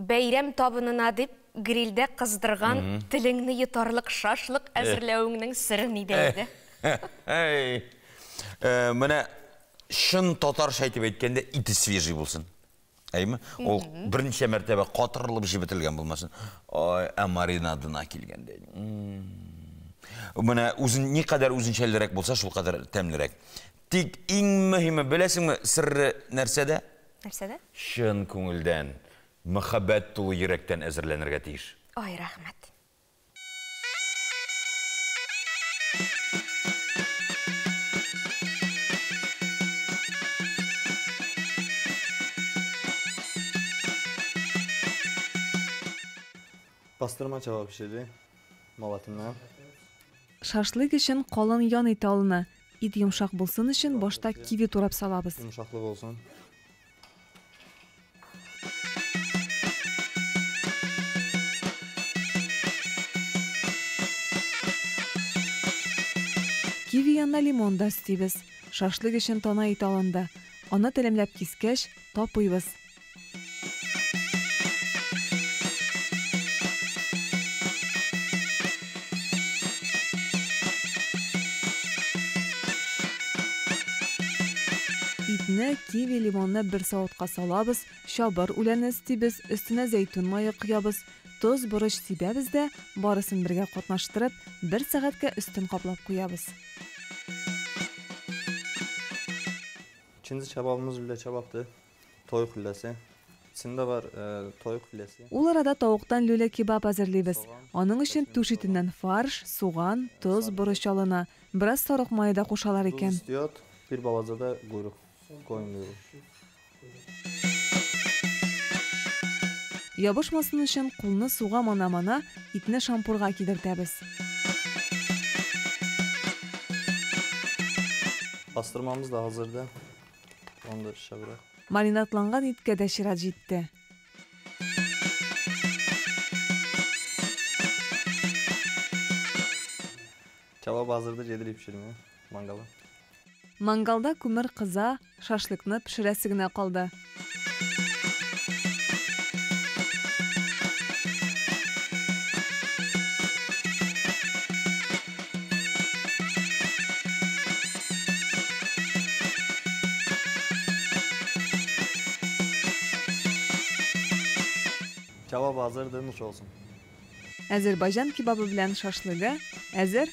Бәйрәм табынына дип грильдә кыздырган телеңне йотарлык шашлык әзерләвеңнең сере нидә иде? Әй. Менә чын татарча әйтеп әйткәндә, ите свежий булсын. Әйме? Ул берничә мәртәбә катырылып җебетелгән булмасын. Ай, ә маринадына килгәндә. Менә үзен никадәр үзенчәлерәк булса, шулкадәр тәмлерәк. Тик иң мөһиме, беләсеңме, сыры нәрсәдә? Нәрсәдә? Чын күңелдән, мәхәббәт тулы йөрәктән әзерләнергә тиеш. Ай, рәхмәт. Pastırma kebap pişirdi. Malatimden. Шашлык өчен калын ян ите алына. Ит йомшак булсын өчен башта киви турап салабыз. Yumuşaklık olsun. Киви янына лимон да өстибез. Шашлык өчен тана ите алынды. Аны телемләп кискәч, тапыйбыз. Итне, киви, лимонны бер савытка салабыз, чабыр үләне өстибез, өстенә зәйтүн мае коябыз, тоз, борыч сибәбез дә, барысын бергә катнаштырып, бер сәгатькә өстен каплап куябыз. İkinci kebabımız lüle kebaptı. Toyuq lülesi. İçinde var toyuq filesi. Ул арада тавыктан люля кебаб әзерлибез. Аның өчен түш итеннән фарш, суган, тоз, борыч алына. Бераз сарык мае да кушалар Duz икән. istiyor. Bir balaca da kuyruk. Koyun kuyruğu. Ябышмасын өчен кулны суга мана-мана, итне шампурга кидертәбез. Pastırmamız da hazırdı. Onu da şişe bırak. Маринадланган иткә дә чират җитте. Kebap hazırdı. Gedirik pişirmeye. Mangala. Мангалда күмер кыза, шашлыкны пешерәсе генә калды. Kebap hazırdı. Nuş olsun. Әзербайҗан кебабы белән шашлыгы әзер.